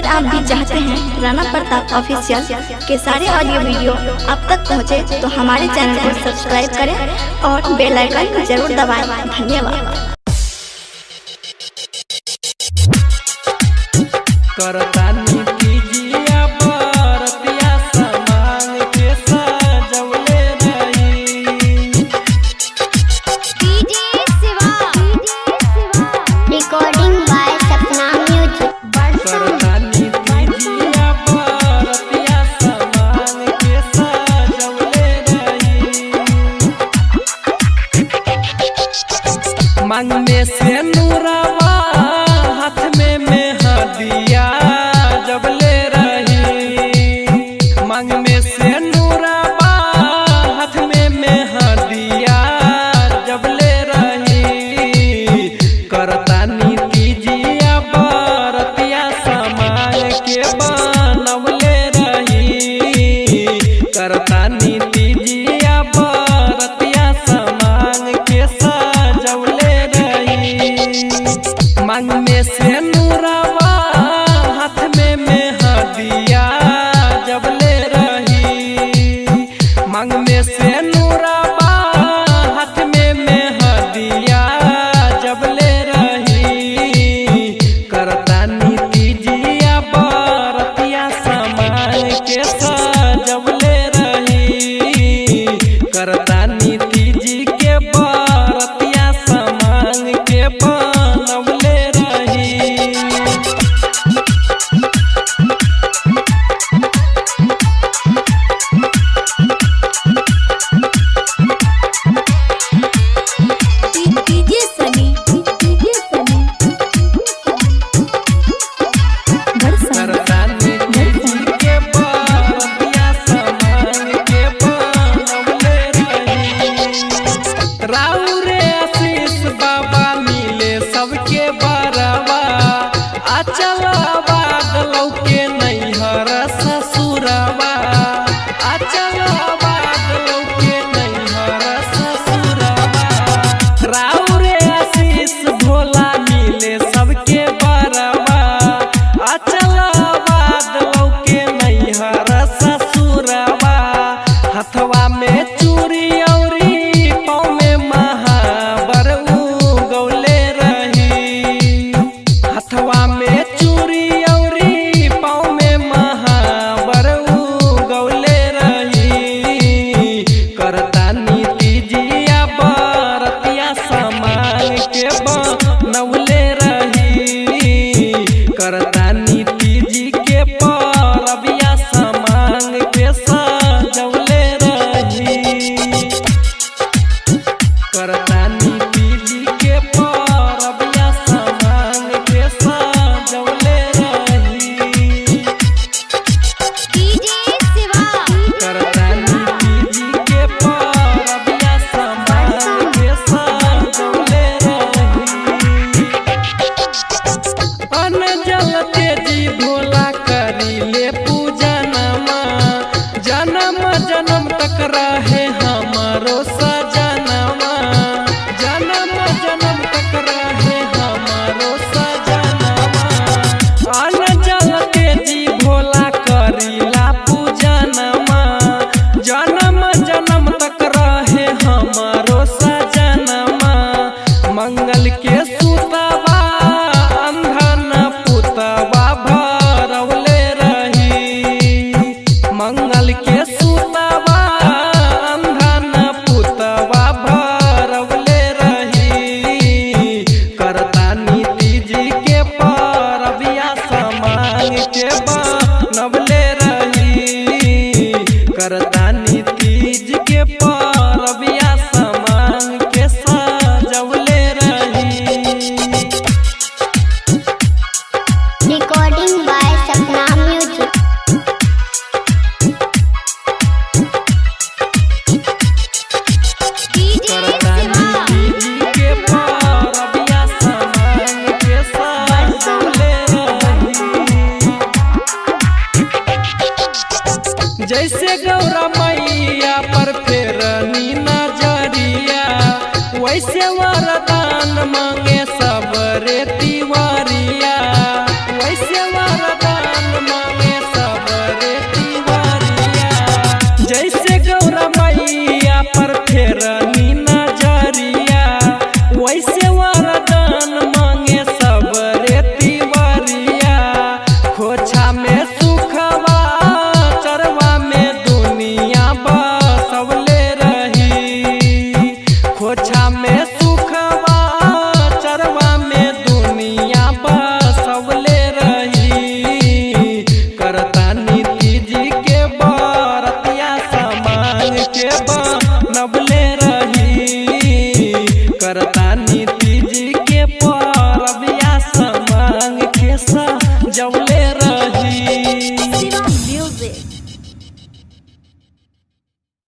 अगर आप भी चाहते हैं राणा प्रताप ऑफिशियल के सारे ऑडियो वीडियो आप तक पहुंचे, तो हमारे चैनल को सब्सक्राइब करें और बेल आइकन जरूर दबाएं। धन्यवाद। करतानी कीजिया बरतिया सामान के सजवले रही। DJ Shiva recording by Sapna music. करतानी कीजिया बरतिया सामान के सजवले रही। मांग में से नूरावा हाथ में मेहदिया जबले रही। मांग में से नूरावा हाथ में मेहदिया जबले रही। करतानी तीजिया बरतिया सामान के बनवले रही। करतानी तीजिया बरतिया सामान के सजवले रही। मांग में से नूरावा हाथ में मेहदिया जबले रही। मांग में से नूरावा हाथ में मेहदिया जबले रही। करतानी तीजिया बरतिया सामान के सजवले रही। करतानी तीजी के बरतिया सामान के बनवले रही। DJ Sunny DJ Sunny करतानी तीजी के बरतिया सामान के बनवले रही। राउरे आशीष बाबा मिले सबके बरवा अचल बादलौ के नैहर ससुरवा। अचल बादलौ के नैहर ससुरवा। राउरे आशीष भोला मिले सबके बरवा अचल बादलौ के नैहर ससुरवा। हथवा में चूड़ी औरी पाँव में महाबर उगौले रही। हथवा में चूड़ी औरी पाँव में महाबर उगौले रही। करतानी तीजिया बरतिया सामान के बनवले रही। करतानी तीजी के परबिया सामान के सजवले रही। करतानी तीजी के परबिया सामान के सजवले रही। डीजे शिवा करतानी तीजी के परबिया सामान के सजवले रही। अन्न जल तेजी भोला करीले पूजा नमा। जन्म जन्म तक रहे हमारो सजनवा। जन्म जन्म तक रहे हमारो सजनवा। अन्न जल तेजी भोला करीला पूजा नमा। जन्म जन्म तक रहे हमारो सजनवा। मंगल के सुतवा अंधा न पुतवा भरवले रही। मंगल के सुतवा अंधा न पुतवा भरवले रही। करतानी तीजी के परबिया सामान के बनवले रही। करतानी तीज के परबिया सामान के सजवले रही। Recording by Sapna music. DJ करतानी शिवा तीजी के परबिया सामान के सजवले रही। जैसे गौरा मैया पर फेरनी नजरिया वैसे वरदान मांगे सब रे।